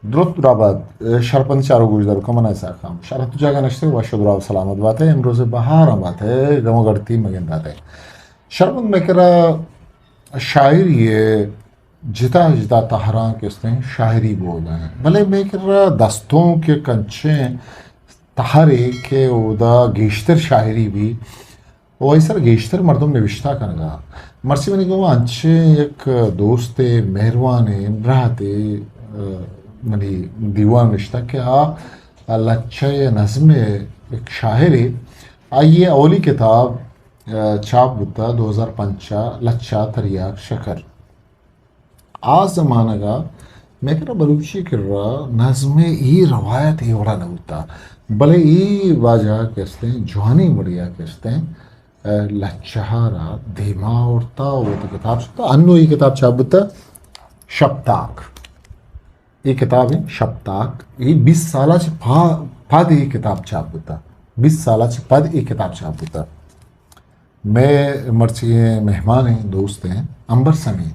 درود درابات، شرپند چاروک گوشداروکاں، من اسحاق خاموش۔ ہر تو جاگہ نشتے وش و دراہ و سلامت باتے، امروز بہاراں باتے، گم و گڑتی مگنداتے۔ شرپند مئے کرا شاعری ءِ جتا جتا تہراں کہ استیں شاعری بوگ ءَ انت، بلے مئے کرا دستونک یک انچیں تہرے کہ اودا گیشتر شاعری بی، و آئی سر گیشتر مردم نوشتہ کنگا۔ مرچی منی گوما انچیں یک دوستے، مہروانیں براتے، ءَ، منی دیوان نشتہ کہ آ لچہ ءِ نظم ءِ یک شاعرے۔ آئی ءِ اولی کتاب، ءَ، چاپ بوتا دو ہزار پنچ ءَ، لچہ تریاک شکر۔ آ زمانگ ءَ مئے کرا بلوچی کرا نظم ءِ اے روایت اے وڑا نہ بوتا، بلے اے واجہ کہ استیں جوانیں وڑیا کہ استیں، ءَ، لچہ ءَ را دیما آورتا و وتی کتاب شتا۔ انو اے کتاب چاپ بوتا شپتاک۔ اے کتاب ایں شپتاک۔ اے بیست سال ءَ چہ پا-، پد اے کتاب چاپ بوتا۔ بیست سال ءَ چہ پد اے کتاب چاپ بوتا۔ مئے مرچی ءِ مہمان ایں، دوست ایں، امبر سمین۔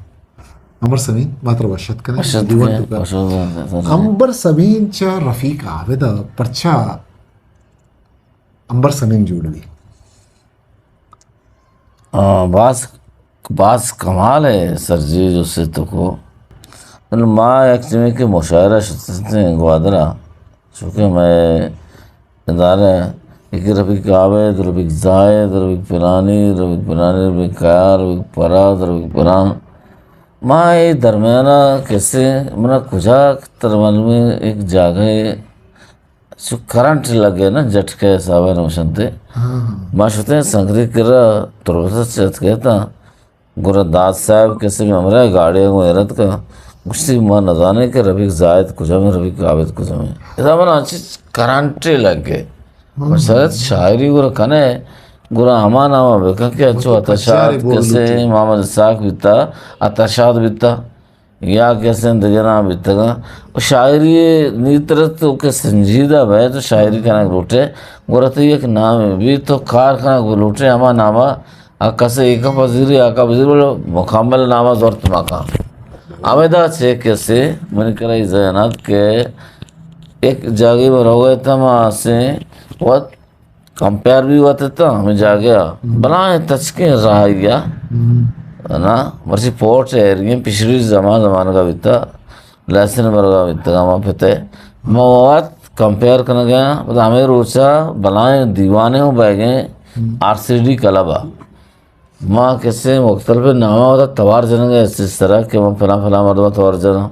امبر سمین، ما ترا وش اتک کنیں۔ وش اتک دیوان کنیں، توکا۔ وش اتک کنیں۔ امبر سمین چہ رفیق عابد ءَ، پرچا امبر سمین جوڑ بی؟ آ، باز، باز کمال ءِ سرجی جو سے تو کو۔ بلے ما یک جمعے کہ مشاعرہ شتیں گوادر ءَ، چونکہ مئے ادارہ، ایک رفیق عابد، رفیق زاہد، رفیق پلانی، رفیق پلانی، رفیق کیار، رفیق پراد، رفیق پلان۔ ما اے درمیان ءَ کسے منا کجا تر معلوم ایں، ایک جاگہ چو کرنٹ لگے نا، جھٹکے حساب ءَ نوشنتے۔ ہاں۔ ما شتیں سنگتی کرا تربت ءَ چہ اتکے تاں، گڑا داد صاحب کسے بھی ہمراہ گاڑی ءَ گوں ایر اتکا، گوشتی، ما نزانیں کہ رفیق زاہد کجام ایں، رفیق عابد کجام ایں۔ ادا من انچی کرنٹے لگے۔ ہاں۔ من شاید شاعری گڑا کنے، گڑا ہما نام ءَ بکن کہ انچو عطا شاد کسے، محمد اسحاق بیتا، عطا شاد بیتا۔ یا کسیں دگراں بیتگاں۔ و شاعری ءِ نیترت تو کہ سنجیدہ بئے تو شاعری کنگ لوٹے، گڑا تو یک نامے بی تو کار کنگ لوٹے، ہما نام ءَ آ کسے ایکا پذیری، آکا پذیری، بلے مکمل نام ءَ زرت مکن۔ ہمیدا چہ کسے منی کرا اے ذہن ات کہ یک جاگے ما روگ ءَ اتاں، ما اسیں وت کمپیئر بھی وت اتاں ہمے جاگہ ءَ۔ ہم۔ بلاہیں تچکیں راہی ءَ۔ ہم۔ نا، مرچی پورٹ ایریا، پشری زمان زمانگ ءَ بیتا، لائسن برگ ءَ بیتگ ما پتے۔ ما وت کمپیئر کنگ ءَ آں، پدا ہمے روچ ءَ بلاہیں دیوانے ہوں بئیگیں ہم۔ آر سی ڈی کلب ءَ۔ ما کسے مختلف ناماں وتا توار جنگ ءَ اس سرا کہ من فلاں فلاں مردم ءَ توار جناں۔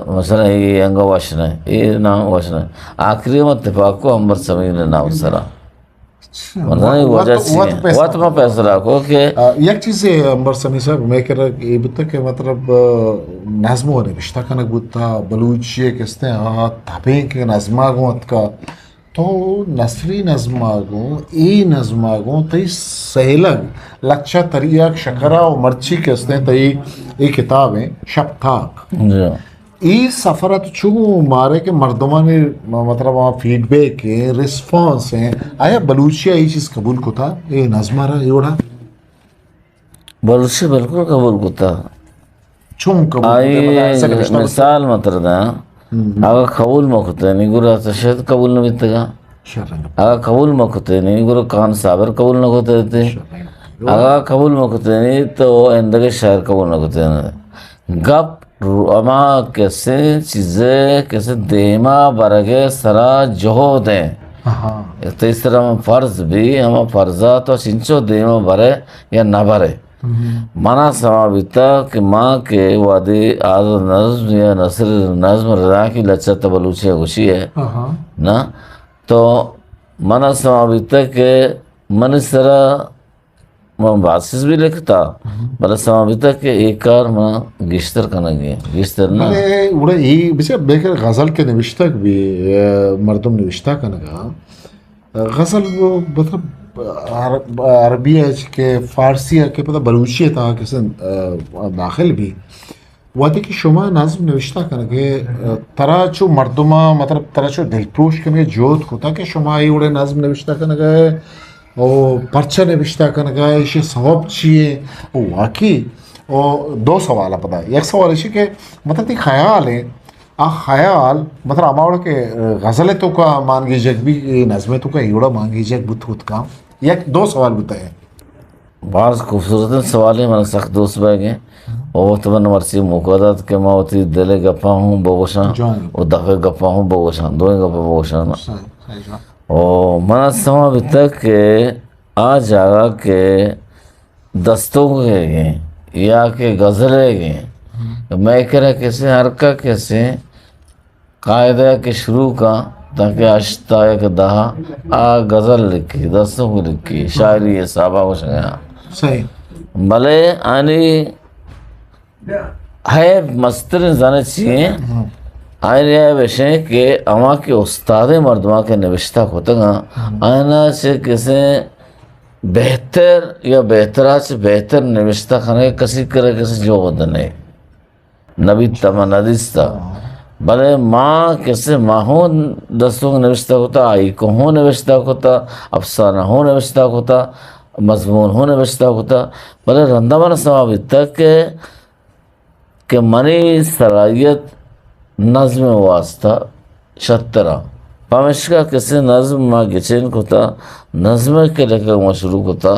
مثلاً اے انگا وش نہ، اے نام وش نہ۔ آخری ما اتفاق کو امبر سمین ءِ نام سرا۔ اچھا، من زاناں وت، وجہ چی وت ایں۔ فیصلہ وت ما فیصلہ کو کہ آ، یک چیزے امبر سمین صاحب، مئے کرا اے بوتا کہ مطلب، آ، نظم و نبشتہ کنگ بوتا، بلوچی ءِ کستیں آ تبیں کہ نظم ءَ گوں اتکا۔ تو نثری نظم ءَ گوں، اے نظم ءَ گوں، تئی سیلگ لچہ تریاک شکر ءَ و مرچی کہ استیں تئی اے کتاب ایں شپ تاک۔ جی۔ اے سفر ءَ تو چو مارے کہ مردمانی مطلب آ فیڈ بیک ایں، ریسپانس ایں، آیا بلوچی ءَ اے چیز قبول کتا، اے نظم ءَ را اے وڑا؟ بلوچی بالکل قبول کتا۔ چون قبول کتا؟ آئی مطلب ایسا کہ نشتہ مثال مطلب داں، ہم۔ اگاں قبول مہ کتینی، گڑا تو شاید قبول نہ بیتگا۔ شریں۔ اگاں قبول مہ کتینی، گڑا خان صابر قبول نہ کتیتے۔ شریں۔ اگاں قبول مہ کتینی، تو اندگہ شاعر قبول نہ کتینے۔ گپ رو-، ہما کسے چیزے، کسے دیما برگے سرا جہد ایں۔ ہاں۔ تئی سرا ہما فرض بی، ہما فرضا تو چنچو دیما برے یا نہ برے۔ ہم۔ منا سما بیتا کہ ما کہ وہدے آزاد نظم یا نثر نظم رضا کی لچہ تہ بلوچی ءَ گوشی ئے۔ ہاں۔ نا، تو منا سما بیتا کہ منی سرا من باز چیز بھی لکھتا، ہم۔ بلے سما بیتا کہ اے کار من گیشتر کنگی، گیشتر نہ۔ بلے وڑے اے بچے بے کہ غزل کے نوشتگ بھی، اے، مردم نوشتہ کنگا۔ غزل وہ مطلب عرب-، عربی ءَ کہ فارسی ءَ کہ پدا بلوچی ءِ تہا کسے، آ، داخل بی۔ وہدے کہ شما نظم نوشتہ کنگ ءَ، آ، ترا چو مردماں، مطلب ترا چو دلپروش کنگ ءَ جہد کتا کہ شما اے وڑیں نظم نوشتہ کنگ ءَ، او پرچہ نوشتہ کنگ ءَ، ایشی سبب چی ایں؟ او واقعی، او دو سوال ءَ پدا۔ یک سوال ایشی کہ مطلب تئی خیال ایں آ خیال، مطلب، ہما وڑ کہ غزل ءِ توکا مان گیجگ بی، نظم ءِ توکا ای وڑا مان گیجگ بوت کت کن؟ یک دو سوال بوتا ہے۔ باز خوبصورتیں سوالے، من سخت دوست بیگ ایں۔ او وقت من مرچی موقع دات کہ ما وتی دل ءِ گپاں ہوں بگوشاں، جوان۔ او دپ ءِ گپاں ہوں بگوشاں، دوئیں گپاں بگوشاں۔ صحیح، صحیح جوان۔ او من سما بیتگ کہ آ جاگہ کہ دستونک ئیگ ایں یا کہ غزل ئیگ ایں، مئے کرا کسے ہر کا کسے قاعدہ کہ شروع کن تاکہ ہشت تا یک دہ آ غزل لکھی، دستونک لکھی، شاعری حسابا گوشگ ءَ آں۔ صحیح۔ بلے آنی عیب، مستریں زانئے چی ایں؟ ہم۔ آنی عیب اش ایں کہ ہما کہ استادیں مردماں کہ نوشتہ کتگ آں، ہم۔ آیانا چہ کسے بہتر یا بہترا چہ بہتر نوشتہ کنگ ءِ کسی کرا کسے جہد نہ ایں۔ نہ بیت، ما نہ دیستا۔ بلے ما کسے، ما ہوں دستونک نوشتہ کتا، ہائیکو ہوں نوشتہ کتا، افسانہ ہوں نوشتہ کتا، مضمون ہوں نوشتہ کتا، بلے رندا من سما بیتگ کہ، کہ منی صلاحیت نظم ءِ واسطہ شترا۔ پمیشکا کسے نظم ما گچین کتا، نظم ءَ کہ لکھگ ما شروع کتا،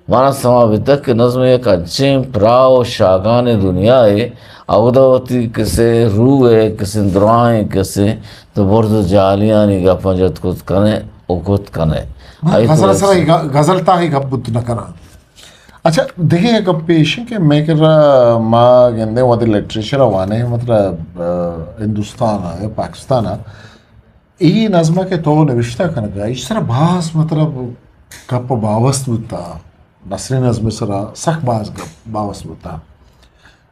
مارا سما بیتگ کہ نظم یک انچیں پراہ و شاگانیں دنیائے، اودا وتی کسے روح ءِ، کسے دراہیں کسے تو برز و جالیانی گپاں جت کت کنے و کت کنے۔ من آئی تو غزل سرا ایک ای گ-، غزل تا ای گپ بوت نہ کناں۔ اچھا، دگہ یک گپے ایش کہ مئے کرا ما گندیں وھدے لٹریچر ءَ وانیں، مطلب، آ، ہندوستان ءَ یا پاکستان ءَ، اے نظم ءَ کہ تو نوشتہ کنگ ءَ، ایش سرا باز، مطلب، گپ باوست بوتا، نثری نظم سرا سک باز گپ باوست بوتا۔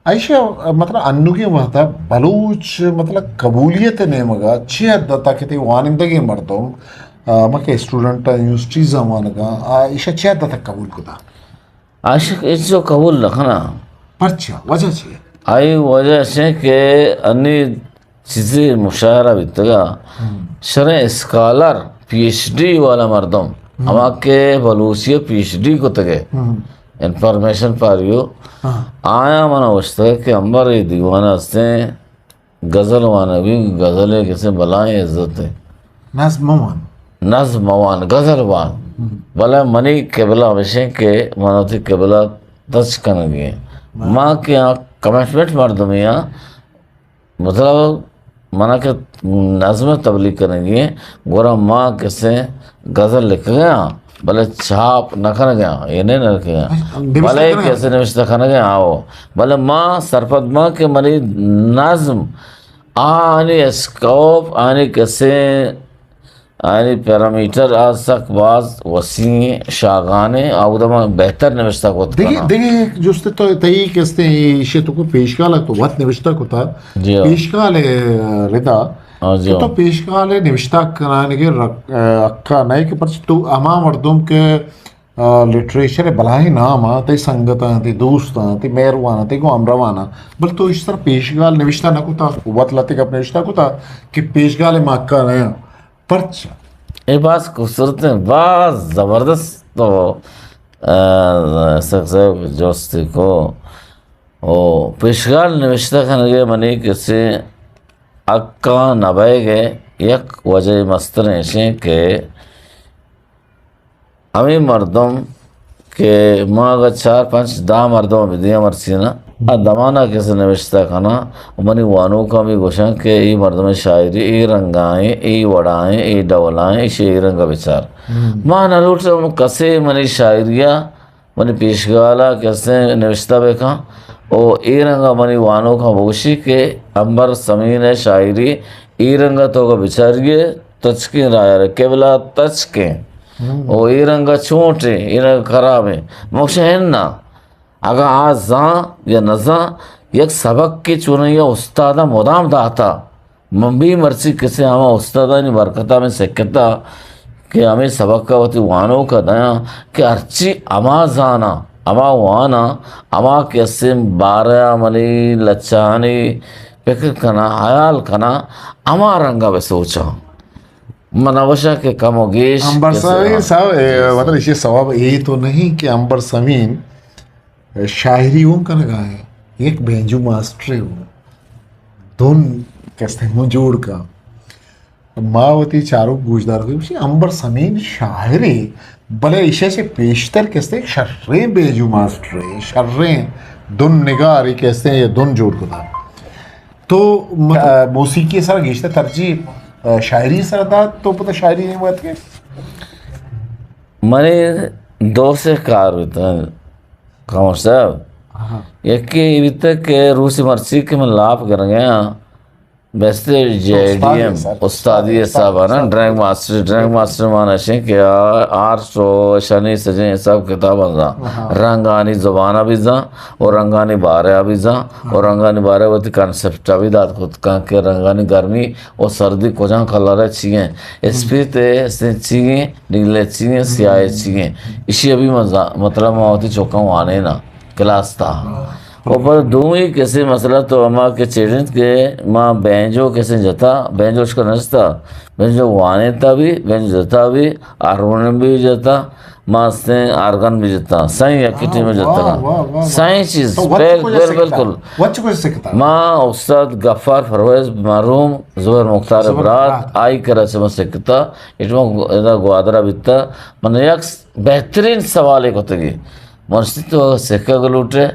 ایشی ءَ، مطلب، انوگیں وھد ءَ بلوچ، مطلب، قبولیت ءِ نیمگ ءَ چے حد ءَ تک تئی وانندگیں مردم، آ، ہما کہ اسٹوڈنٹ ءَ یونیورسٹیز ءَ وانگ ءَ، آ، ایشی ءَ چے حد ءَ تک قبول کتا؟ عاشق ہچو قبول نہ کناں۔ پرچا؟ وجہ چی؟ آئی وجہ اش کہ انی چیزے مشاعرہ بیتگا، ہم۔ شریں اسکالر، پی ایچ ڈی والا مردم، ہم۔ ہما کہ بلوچی پی ایچ ڈی کتگے، ہم۔ انفارمیشن فار یو، ہاں۔ آیا من گوشتگ کہ امبر اے دیوان استیں غزل وانگ بی، غزل ءِ کسے بلائیں عزت ہے۔ نظم مہ وان۔ نظم مہ وان، غزل وان۔ ہم۔ بلے منی قبلہ ہمیشیں کہ من وتی قبلہ تچ کنگی ہیں۔ ہاں۔ ما کہ آ کمٹمنٹ مردمی ہاں، مطلب، منا کہ نظم تبلیغ کنگی ہیں، گورا ما کسے غزل لکھگے ہاں، بلے چھاپ نہ کنگے ہاں، اے نہیں نہ لکھگے ہاں۔ نوشتہ بلے کنگے ہاں۔ کسے نوشتہ کنگے ہاں، آؤ۔ بلے ما سرپد ما کہ منی نظم، آنی اسکوپ، آنی کسے، آنی پیرامیٹر آ سک باز وسیع، شاگانے، آ اودا ما بہتر نوشتہ کت دگہ، کناں۔ دگہ یک جست تو تئی کستے ایشی تو کو پیشکال تو وت نوشتہ کتا۔ جی ہاں۔ پیشکال ردا۔ ہاں جی کہ تو ہاں۔ پیشکال نوشتہ کنانے کے رک-، حقا نہیں کہ پرچہ تو ہما مردم کے آ، لٹریچر ءِ بلاہیں نام آں، تئی سنگت آں، تئی دوست آں، تئی مہروان آں، تئی گوں ہمروان آں، بل تو ایش سر پیشگال نوشتہ نہ کتا، وت لہتے گپ نوشتہ کتا کہ پیشگال ءِ ما حقا نہ آں۔ پرچا؟ اے باز خوبصورت ایں، باز زبردست تو، آ، سک صاحب جوستی کو۔ او پیشگال نوشتہ کنگے منی کسے حقا نہ بئیگے یک وجہ مستریں اشیں کہ ہمے مردم کہ ما اگاں چار پنچ دہ مردم بدیاں مرچی نا، آ دمانا کسے نوشتہ کناں و منی وانوکاں بھی گوشاں کہ اے مردم شاعری اے رنگائیں، اے وڑائیں، اے ڈولائیں، ایشی اے رنگا بچار۔ ہم۔ ما نہ لوٹاں کسے منی شاعریا، منی پیشگالا کسے نوشتہ بکن و اے رنگا منی وانوکاں بگوشی کہ امبر سمین شاعری اے رنگا تو اگاں بچاریے، تچکیں راہ ءَ، قبلہ تچکیں۔ ہم۔ او اے رنگ ءَ چونٹیں، اے رنگ ءَ خرابیں۔ مکشہ اناں، اگاں آ زان یا نہ زان، یک سبق کہ چونایا استاد ءَ مدام داتا۔ من بھی مرچی کسے ہما استادانی برکت ءَ من سکتا کہ ہمے سبق ءَ وتی وانوک ءَ دیاں کہ ہرچی ہما زاناں، ہما واناں، ہما کسے بارہ ءَ منی لچہانی پکر کناں، ہیال کناں، ہما رنگ ءَ بہ سوچاں۔ من نہ گوشاں کہ کم و گیش امبر کسے سمین آں۔ صاحب، اے، مطلب، ایشی سوب اے تو نہیں کہ امبر سمین شاعری اوں کنگا ایں، یک بینجو ماسٹرے اوں، دون کستے ہوں جوڑ کا۔ ما وتی چاروک گوشدار کو گوشی، امبر سمین شاعرے، بلے ایشی چہ پیشتر کستے شریں بیجو ماسٹرے، شریں دن نگارے کستے یا دن جوڑ کتا۔ تو م-، آ، موسیقی سر گیشتر ترجیح، آ، شاعری سر دات، تو پتہ شاعری نہیں بات کے؟ منے دو سے کار بیتا، قمر صاحب۔ ہاں۔ یکے ای بیتا کہ روسی مرچی کہ من لاپ گرنگیا، بیستے جے ڈی ایم، استادی حساب آنا، ڈرائنگ ماسٹر، ڈرائنگ ماسٹر مانا شیں کہ آ-، آرٹ و شنی سجیں حساب کتاب آ زان، ہاں۔ رنگانی زبان بھی زان، و رنگانی بارے بھی زان، و رنگانی بارے وتی کانسپٹ بھی دات کت کن کہ رنگانی گرمی و سردی کجام کلر چی ہیں، اسپیت چی ہیں، نیلے چی ہیں، سیاہ چی ہیں۔ اشی بھی مزا-، مطلب ما وتی چوکاں وانے نا کلاس تا۔ و پر دومی کسے مسئلہ تو ہما کہ چیڑنت کہ ما بینجو کسے جتا، بینجو اشکا نشتا، بینجو وانینتا بھی، بینجو جتا بھی، ہارمونیم بھی جتا، ما استیں آرگن بھی جتا، سائیں یکی ٹیم جتا۔ سائیں چیز، بل-، بل-، بالکل۔ ما استاد غفار پرویز، مرحوم زبیر مختار برات، آئی کرا چہ ما سکتا، اٹما ادا گوادرا بیتا، من یک بہترین سوالے کتگی۔ مرشی تو سکگ لوٹے،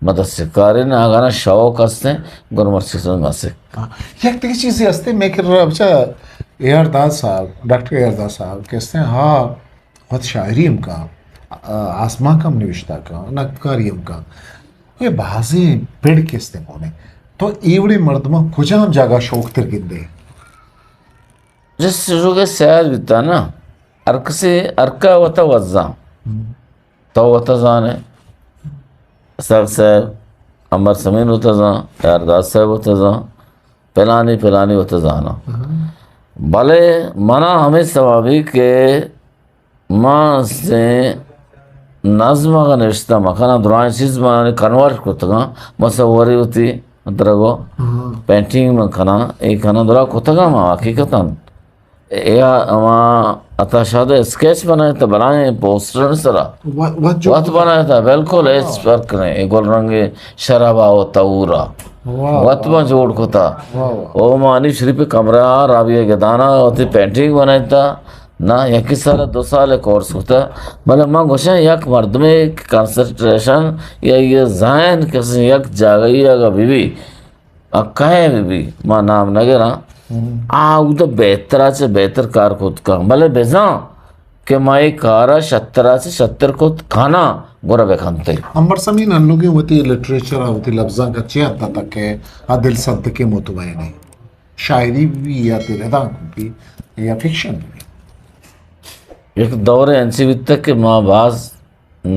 مدد سکارے نہ، اگانا شوق ہستیں، گڑا مرشی سن ما سک۔ ہاں، یک دیگہ چیزے ہستیں، میں کہ بچا اے آر داد صاحب، ڈاکٹر اے آر داد صاحب کہ ہستیں، ہاں، وت شاعری ہم کاں، آ، آزمانک ہم نوشتہ کاں، نقدکاری ہم کاں۔ یہ بازیں پڑ کہ ہستیں مونے۔ تو ایوڑے مردماں کجام جاگہ شوق تر گندے؟ جس جو کہ سیاد بیتا نا، ہر کسے، ہر کا وتا وزاں۔ تو وتا زانے، اسحاق صاحب، عمر سمین وتا زان، یارداز صاحب وتا زان، پلانی پلانی وتا زانا۔ بلے منا ہمیں سوابی کہ ما سے نظم اگا نوشتہ مکناں، درائیں چیز ما کنورٹ کتگاں، مصوری وتی درگو پینٹنگ من کناں، اے کناں درا کتگاں ما حقیقتاً۔ اے ہما عطا شاد اسکیچ بنائے تا، بلائیں پوسٹر سرا۔ و-، وت جوڑ وت کتا۔ بنائے تا، بالکل ہچ فرق نہیں۔ اے گل رنگ شرابا و تورا۔ واہ، وت واہ۔ ما جوڑ کتا۔ واہ، واہ۔ او مانی شریف کمرہ، رابعہ گدانا، وتی پینٹنگ بنائے تا۔ نا، یکی سال، دو سال کورس کتا۔ بلے من گوشاں یک مردمے کنسنٹریشن یا یہ ذہن کسی یک جاگہی اگا بی بی، آ کئے بہ بی، ما نام نہ گراں، آ اود ء بہترا چہ بہتر کار کت کن، بلے بزاں کہ ما اے کار ء شترا چہ شتر کت کناں، گڑا بہ کنت۔ امبر سمین انوگیں وتی لٹریچر ء وتی لبزانک ء چے حد ء تک ء آ دل صدقیں مطمئن انت؟ شاعری بہ بی یا دل ادانک بہ بی یا فکشن بہ بی؟ یک دورے انچی بیتگ کہ ما باز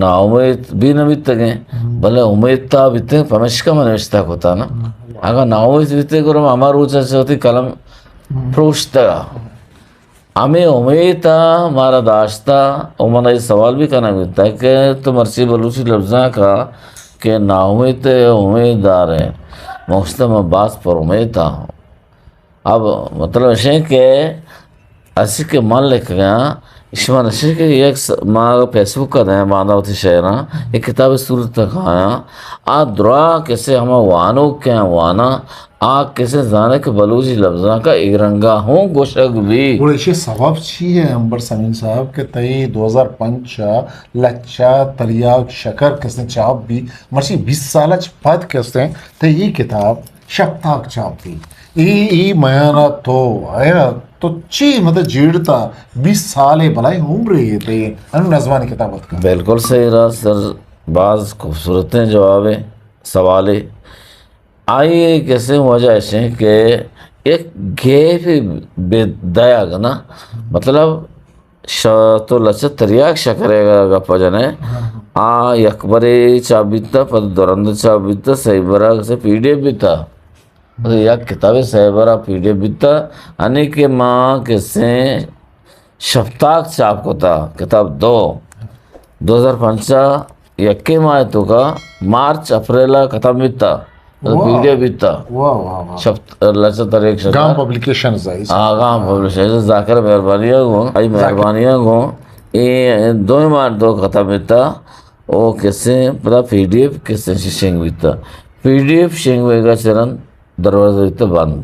ناامیت بھی نہ بیتگیں، بلے امیت تا بیتیں، پمشکا من نوشتہ کتا نا۔ اگاں ناامیت بیتیں، گڑا ہما روچ ء چہ وتی قلم پروشتگ۔ ہمے امیت ء مارا داشتہ، و من اے سوال بھی کنگ بیتگ کہ تو مرچی بلوچی لبزانک ء کہ ناامیت ء امیت دار ئے، من گوشتہ من باز پر امیت آں۔ اب مطلب اش انت کہ اسی کہ من لکھگاں، شما نشے کہ یک س-، ما اگاں فیس بک ء دیاں، باندا وتی شعراں، یک کتابے صورت ء کایاں، آ درا کسے ہما وانوک کہ آں واناں، آ کسے زانے کہ بلوچی لبزانک ء اے رنگا ہوں گوشگ بی۔ گڑا ایشی سبب چی ہے امبر سمین صاحب کہ تئی دو ہزار پنچ ء لچہ تریاک شکر کسے چاپ بی، مرچی بیست سال چ پد کسے تئی اے کتاب شپتاک چاپ بی۔ اے، اے میانا تو، آیا تو چی مطلب جیڑتا بیست سال ہے، بلائی عمر ہے تئی، انو نظمانی کتاب اتکا۔ بالکل صحیح، راست سر، باز خوبصورتیں جواب ہے، سوال ہے۔ آئی کسے وجہ اش انت کہ یک گیپ بہ دئیگ نا، مطلب ش-، تو لچہ تریاک شکر ء گپ جنے، آ یک برے چاپ بیتا، پد دو رند چاپ بیتا، سئے برا کسے پی ڈی ایف بیتا۔ یک کتابے سئے برا پی ڈی ایف بیتا، ہنی کہ ما کسے شپتاک چاپ کتا، کتاب دو، دو ہزار پنچ ء یکے ماہ ء توکا مارچ اپریل ء ختم بیتا، واہ۔ پی ڈی ایف بیتا۔ واہ، واہ، واہ۔ شپ-، لچہ تریاک شکر۔ گام پبلیکیشنز ہے۔ آ، گام پبلیکیشن۔ ذاکر مہربانی ء گوں، آئی ذاکر۔ مہربانی ء گوں، اے دوئیں ماہ ء توکا ختم بیتا، او کسے پدا پی ڈی ایف کسے شنگ بیتا۔ پی ڈی ایف شنگ بیگا چہ رند دروازہ بیتا بند۔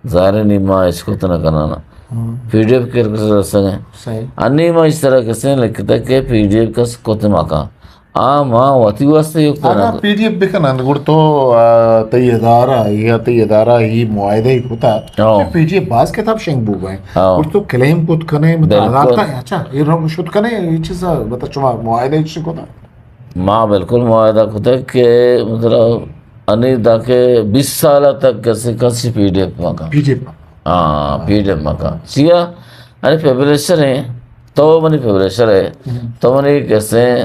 ظاہر ہے نی ما اچ کت نہ کنانا۔ ہم۔ پی ڈی ایف کر کس رسگیں۔ صحیح۔ انی ما اس طرح کسیں لکھتا کہ پی ڈی ایف کس کت مکا۔ آ ما وتی واسطے یکتا نہ اگاں کت۔ پی ڈی ایف بکنن، گڑ تو، آ، تئی ادارہ یا تئی ادارہ ہی معاہدہ ہی کتا۔ ہاں۔ پی ڈی ایف باز کتاب شنگ بوگا ہیں۔ ہاں۔ گڑ تو کلیم کت کنے، مطلب، بالکل۔ عدالت ہے، اچھا، یہ رنگ شد کنے، یہ چیز، مطلب، شما معاہدہ ہی چیز کتا؟ ما بالکل معاہدہ کتگ کہ مطلب انی دانکہ بیست سال تک کسی، کسی پی ڈی ایف مکن۔ پی ڈی ایف مکن۔ ہاں، پی ڈی ایف مکن۔ چیا؟ انی پبلشر ہیں، تو منی پبلشر ہے، ہم۔ تو منی کسے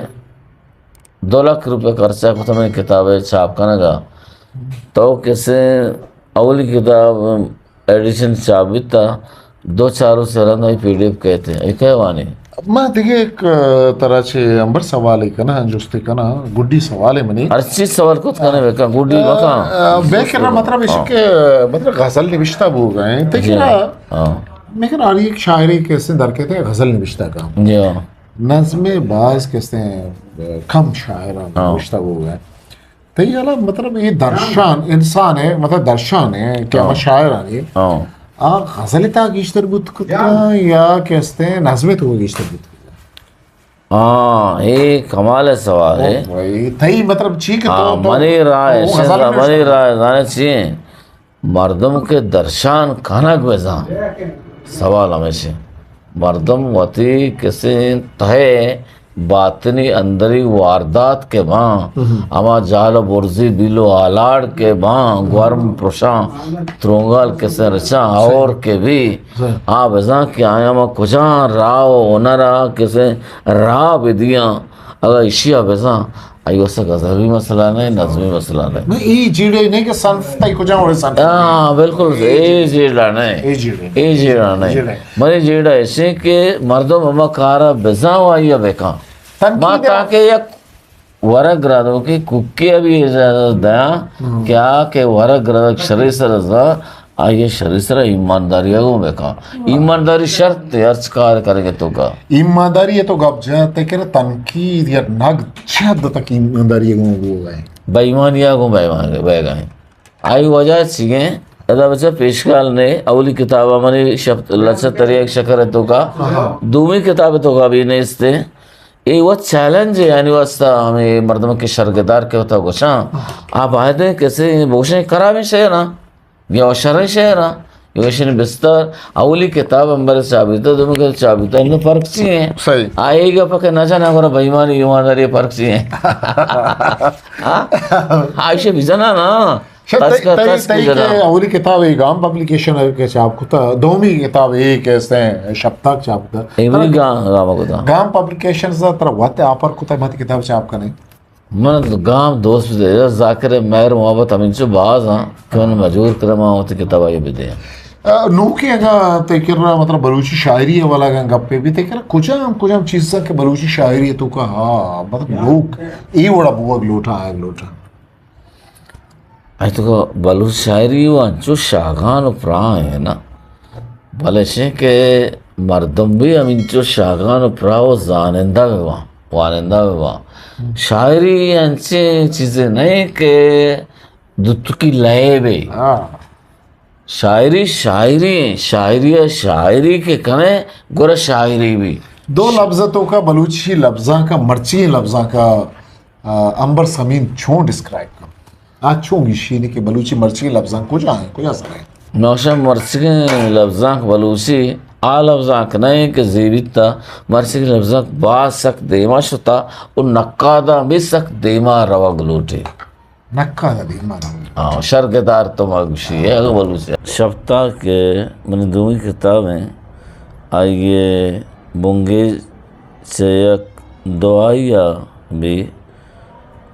دو لاکھ روپے خرچہ کتا منی کتاب چھاپ کنگا۔ تو کسے اولی کتاب ایڈیشن چاپ بیتا، دو چار روچ رند آئی پی ڈی ایف کئیت، اے کئے وانی؟ ما دگہ یک، آ، ترا چہ امبر سوالے کناں، جستے کناں، گڈی سوالے منی۔ ہر چیز سوال کت کنے بکن، گڈی آ، مکن۔ آ، بے کرا مطلب ایش ہاں۔ کہ، مطلب غزل نوشتہ بوگا ہیں، تے جی کرا، ہاں۔ ہاں۔ میں کرا ہر یک شاعرے کسے در کئیت غزل نوشتہ کا۔ جی ہاں۔ نظم باز کسے، آ، کم شاعراں ہاں۔ نوشتہ بوگا ہیں۔ تئی حالا مطلب یہ درشان انسان ہے، مطلب درشان ہے کہ ہما ہاں۔ شاعرانی ہاں۔ آ غزل تا گیشتر بوت کت کن یا کہ استیں نظم تو گیشتر بوت کت کن؟ ہاں، اے کمال سوال ہے۔ او بھائی، تئی مطلب چی کہ تو، ہاں، تو، منی رائے، تو غزل نوشتہ منی رائے زانے چی ہیں؟ مردم کے درشان کنگ بزاں۔ سوال ہمیش ہے۔ مردم وتی کسے تہے باطنی اندری واردات کہ باں، ہم۔ ہما جال و برزی بیل و آلاڑ کہ باں، گورم پرشاں، ترونگال کسے رچاں، صحیح۔ اور کہ بھی، صحیح۔ آ بزاں کہ آیا ما کجا راہ و ہنرا کسے راہ بدیاں، اگا اشیا بزاں، آئی واسطہ غزل بھی مسئلہ نہیں، نظم بھی مسئلہ نہیں۔ نہیں، اے جیڑے نہیں کہ صنف تئی کجا وڑے صنف ہاں، بالکل، اے اے جیڑا نہیں۔ اے جیڑے۔ اے جیڑا نہیں۔ جیڑے۔ منی جیڑا ایسے کہ مردم ہما کارا بزاں و آئی بکاں۔ تنقید ما تاکہ یک ورگ گرادو کہ کوکے ابھی اجازت دیاں ہم۔ کہ آ کہ ورگ گرادو شری سر زا، آئی شری سر ایمانداری گوں بکاں۔ ایمانداری شرط ہے ہرچ کار کرے گے تو کا۔ ایمانداری ہے تو گپ جا تے کہ تنقید یا نقد چہ حد تک ایمانداری گوں بو گئے؟ بے ایمانی گوں بے ایمان بے گئے۔ آئی وجہ چی ہیں؟ ادا بچہ پیشکال نے اولی کتاب منی شپ-، لچہ تریک شکر ہے تو کا۔ ہاں۔ دومی کتاب تو کا بھی نیستے۔ اے وت چیلنج ہے، یعنی واسطہ ہمیں مردم کے شرگدار کے ہوتا گوشاں۔ آپ آئے دیں کسے بوشیں خرابیں شے نا، یا شریں شے نا، یا شن بستر، اولی کتاب ہم بر چابیتا، دومی کتاب چابیتا، ان فرق چی ہیں؟ صحیح۔ آئے گا پکے نہ جانا، گورا بے ایمانی، ایمانداری فرق چی ہیں؟ ہاں؟ آئیشے بجنا نا۔ شاید خاص تئی، کر تئی، خاص کر تئی کہ جناب۔ اولی کتاب اے گام پبلیکیشن ءَ کہ چاپ کتا، دومی کتاب اے کہ استیں شپتاک چاپ کتا۔ ایمنی گام، گام کتا۔ گام پبلیکیشن ءَ ترا وت آفر کتا مت کتاب چاپ کنے؟ من گام دوست بدے، ذاکر مہر محبت ہمینچو باز ہاں کہ من مجبور کرے ما وتی کتاب آئی بدے۔ آ، نوکیں اگاں تئی کرا مطلب بلوچی شاعری ءِ والا اگاں گپے بی تئی کرا کجام، کجام چیزاں کہ بلوچی شاعری تو کا ہا، مطلب لوگ اے وڑا بوگ لوٹا، آگ لوٹا۔ اے تو بلوچ شاعری و انچو شاہگان و پراہ ہیں نا، بلے شے کہ مردم بھی ہمینچو شاہگان و پراہ و زانندہ بہ باں، وانندہ بہ باں۔ شاعری انچیں چیزے نہیں کہ دتکی لئے بے۔ ہاں۔ شاعری شاعری ہیں، شاعری ءَ شاعری کہ کنے گڑا شاعری بھی۔ دو لفظ تو کا بلوچی لفظاں کا، مرچی لفظاں کا، آ، امبر سمین چون ڈسکرائب کن؟ آ چون گیشینی کہ بلوچی مرچی لفظاں کجا ہیں، کجا سر ہیں؟ نوشا مرچی لفظاں بلوچی آ لفظاں کہ نہیں کہ زیبیتا، مرچی لفظاں باز سک دیما شتا و نقاداں بھی سک دیما روگ لوٹے۔ نقاد ءَ دیما روگ۔ ہاں، شرگدار تو ما گوشی ہے، اگہ بلوچی۔ شپتاک کہ منی دومی کتاب ہیں، آئی بنگیج چہ یک دعائی ءَ بھی،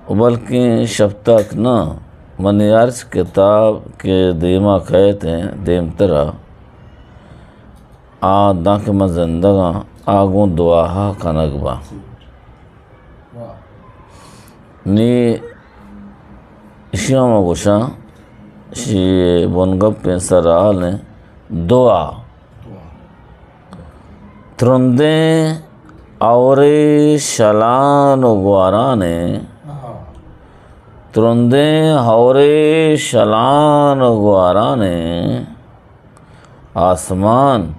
بلکیں شپتاک نہ، منی ہرچ کتاب کہ دیما کئیت ہیں، دیمترا، آ داں کہ من زندگ آں، آ گوں دعاہا کنگ باں۔ نی اشی ہم گوشاں، اشی بنگپیں سرحال ہیں، دعا۔ ترندیں ہورے شلان و گوارانے، ترندیں ہورے شلان و گوارانے، آسمان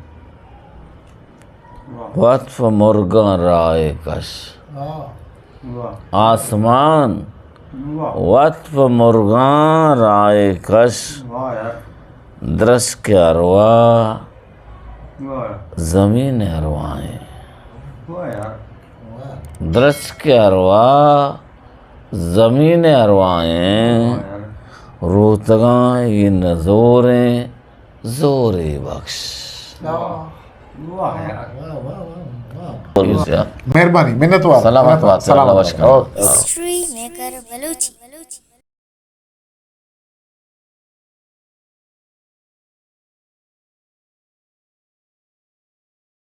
وت پہ مرگاں راہ ءَ کش۔ آسمان وت پہ مرگاں راہ ءَ کش۔ درچک ءِ ارواہ زمین ءِ ارواہ ایں۔ درچک ءِ ارواہ زمین ءِ ارواہ ایں۔ روتگاں اے نزوریں زورے بخش۔ مہربانی، منت وار، سلامت منت وار، بات، سلامت اللہ وش وار۔ کنت۔ اوکے۔ ہسٹری میکر بلوچی۔